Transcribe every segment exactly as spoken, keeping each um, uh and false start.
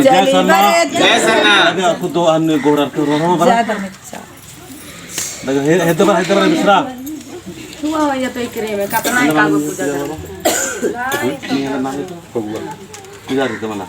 जय सरना। जय सरना। अबे आपको दो अन्य गोड़ रख के रो, रो, रो। ज्यादा मत जा। लगा, हे, हे तो बा, हे तो बा, मिश्रा। हुआ हो या तो एकरे में, कतना है कागज पूजा करो। पूजा रे, तो मना।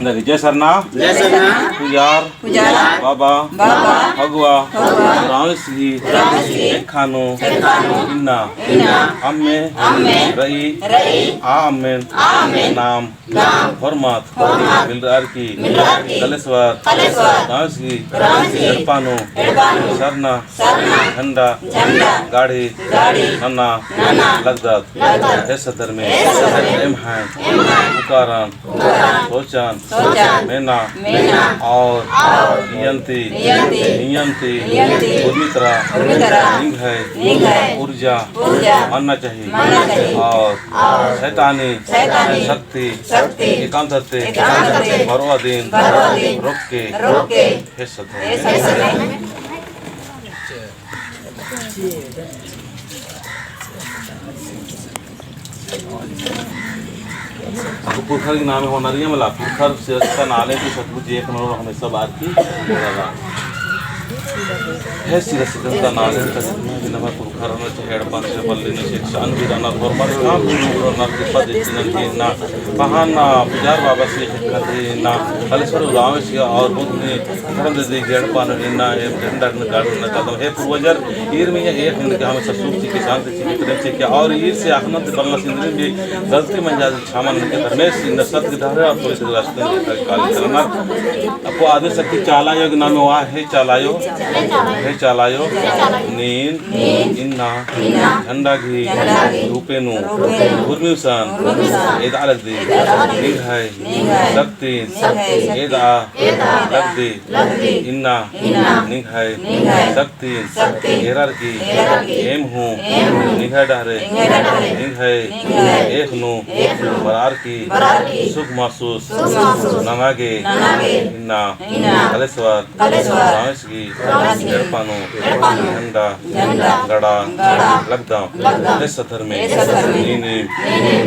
लगे, जय सरना। जय सरना। पुजार। पुजार। बाबा। बाबा। फगुआ। फगुआ। रामेस गही। रामेस गही। एखानो। एखानो। इन्ना। इन्ना। अम्मे। अम्मे। रई। रई। आ अम्मेन। आ अम्मेन। नाम। नाम। होरमत। होरमत। मिलरअर की। मिलरअर की। कलेश्वर। कलेश्वर। रामेस गही। रामेस गही। एड़पा नू। एड़पा नू। सरना। सरना। झंडा। झंडा। गाड़ी। गाड़ी। नना। नना। लगदत। लगदत। हे सद्धर्मे। हे सद्धर्मे। एम्है। एम्है। पुकारन। पुकारन। सोचन। सोचन। मेना। मेना। और। और। नियंती। नियंती। नियंती। नियंती। उर्मी तरा। उर्मी तरा। निंग्है। निंग्है। ऊर्जा। ऊर्जा। मन्ना चाहिए। मन्ना चाहिए। और। और। शैतानी। शैतानी। शक्ति। शक्ति। एकाम धरते। एकाम धरते। बरवा दिन। बरवा दिन। रोक के। रोक के। हे सद्धर्मे। हे सद्धर्मे। अक्कु पुरखर की नामे होना रही है, मला पुरखर से अच्छा नाले की सतबुज एक नंबर हमेशा बार की बोला रहा। हे सिरा सिकंदर नाले का जितना भी नंबर पुरखर ना चाहे एड़पा से बल्ली ना चाहे शान भी रहना, फॉर्मर काम भी नंबर ना कृपा देती ना, ना पहान ना पुजार बाबा से खाते ना कलेश्वर गाँव से और बहुत ने धर्म दे दे गेड़ पान इन्ना, ए झंडा न गाड़ न कदम। हे पूर्वजर, ईर में यह एक दिन के हमेशा सुख चिके, शांति चिके, प्रेम चिके, और ईर से आखनत बंगला सिंदरी भी गलती मंजा क्षमा ननके धर्मेस, इन्ना सत्य के धारे और पुलिस के रास्ते में काल करना। अक्कु आदि शक्ति चाला आयो के नाम हुआ, हे चाला आयो, हे चाला आयो, नीन, इन्ना, झंडा गही, रूपे नू, उर्मी उसन, एदा लगदी, निंग्है, शक्तिन, एदा, लगदी, इन्ना, निंग्है, शक्तिन, एरर की, एम हूँ, निंग्है डहरे, निंग्है, एख नू, बरार की, सुख महसूस, नना गे, इन्ना, कलेश्वर, रामेस गही, एड़पा नू, झंडा, गड़ा, लगदम, हे सद्धर्मे, नीनिम,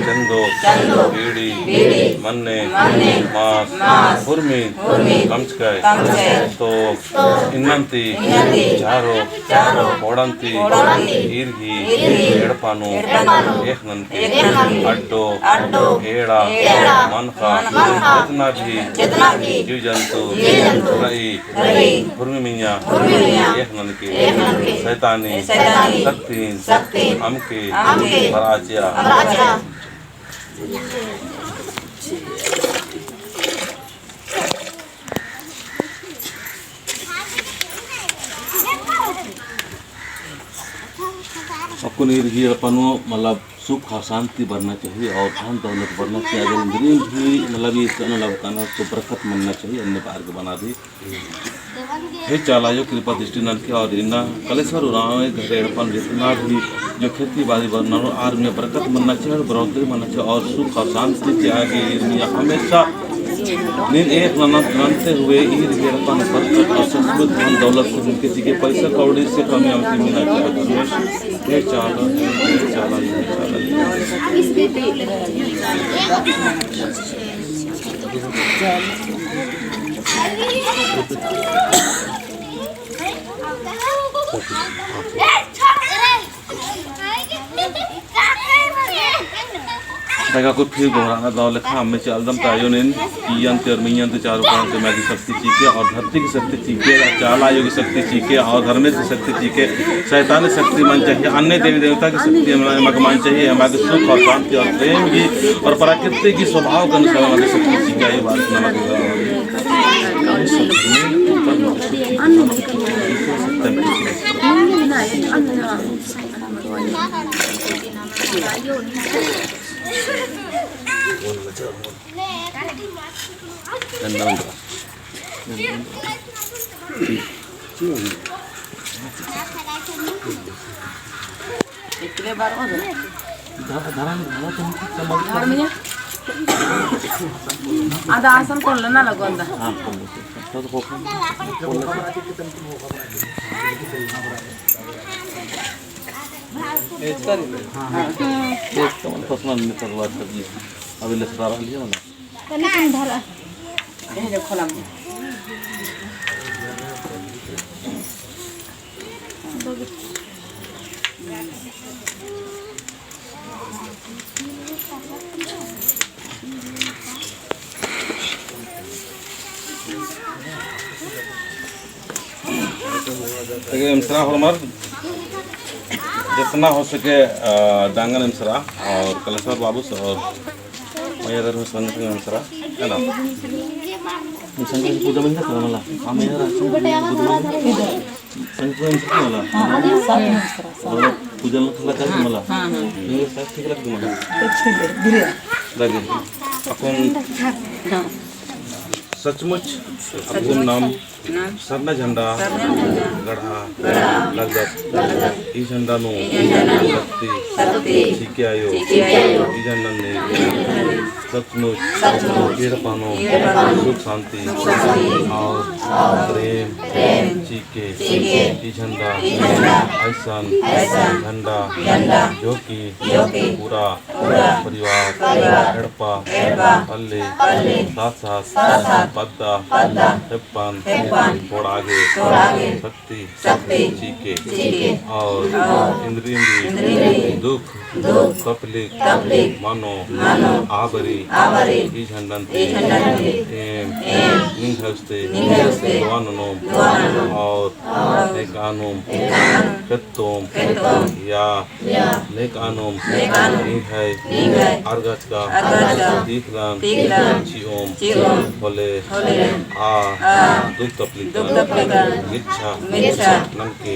चंदो, बीड़ी, मन्ने, मास, उर्मी, कमचकय, तो, इन्नन्ती, चारो, कोड़न्ती, ईर गही, एड़पा नू, एक ननके, अड्डो, एड़ा, मनखा, जितना भी, जीव जंतु, रई, उर्मी मइय्याँ, एक ननके, शैतानी, शक्तिन, अमके, बरआ चिआ। अक्कुन ईर गही एड़पा नू, मतलब, सुख और शांति बरना चाहिए और धन दौलत बरना चाहिए। अगर इन्द्रिम भी, मतलब, ये कहना, मतलब, कहना तो बरकत मनना चाहिए, अन्य बाहर के बना भी। हे चाला आयो कृपा दृष्टि ननके और इन्ना कलेश्वर उराँव घरे एड़पा नू जितना भी जो खेती बाड़ी बरना हो, आर में बरकत मनना चाहिए और बढ़ोतरी मनना चाहिए और सुख और शांति चिआ गे ईर मइय्याँ हमेशा नीन एक ननत नन्ते हुए ईर गही एड़पा नू बरकत और समृद्धि धन दौलत से मिलके चिके पैसा कौड़ी से कमी अमके मिलना चाहिए। हे चाला, हे चाला, हे चाला। देखा कुछ फिर गोहराना दव लेखा हमें चालदम तायो नीन, इयन ते और मियन ते चारों प्राण ते माँ की शक्ति चिके और धरती की शक्ति चिके, चाला आयो की शक्ति चिके और धर्मेस की शक्ति चिके, शैतान की शक्ति मन चाहिए, अन्य देवी देवता की शक्ति मन, मग मन चाहिए, हमारे सुख और शांति और प्रेम की और प्रकृति की स्वभाव के अनुसार हमारे शक्ति चिके, ये बात नमक इतने बार हो गए। घर में आधा आसन कौन लेना लगो अंदर। हाँ, कौन लेना? तो, तो कौन लेना? हाँ, हाँ। एक तो मन पसंद नहीं करवा सकी। अभी ले सारा लिया ना। तनी कम धरा। यही देखो लम। देखिए, एमसरा होरमर जितना हो सके, अ, डांगन एमसरा और कलेश्वर बाबू से और मयादर में संग संग एमसरा, है ना? संग संग पूजा मंदिर कर मला। हम यार संग संग एमसरा मला। हाँ, सब एमसरा, सब। और पूजा में खला कर मला। हाँ, हाँ। ये सब ठीक लग मला। कुछ नहीं, धीरे। लगे। अक्कुन हाँ। सचमुच अक्कुन नाम सरना झंडा गड़हा लगदत। ई झंडा नू शक्ति चिके आयो। ई झंडा नू सचमुच एड़पा नू सुख शांति और प्रेम चिके। ई झंडा अइसन झंडा जो कि पूरा परिवार एड़पा पल्ले साथ साथ पद्दा हेप्पन छोड़ागे शक्ति चिके और इन्द्रिइम दुख तकलीफ मनो आबरी ई झंडन ती एम निंग्है ओस्ते दुआ ननोम और नेकानुम खेत्तोम या नेकानुम निंग्है अरगचका तीखलन चिओम होले आ दुख तकलीफ गिच्छा ननके।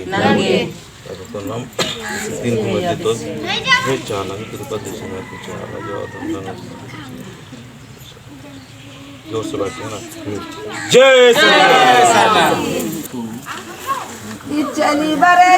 तो नाम तीन को मस्जिद तो हे चाला, हे कृपा दृष्टि में कुछ चाला, जो आता है। जोर से बैठे ना। जय सरना। इचली बरे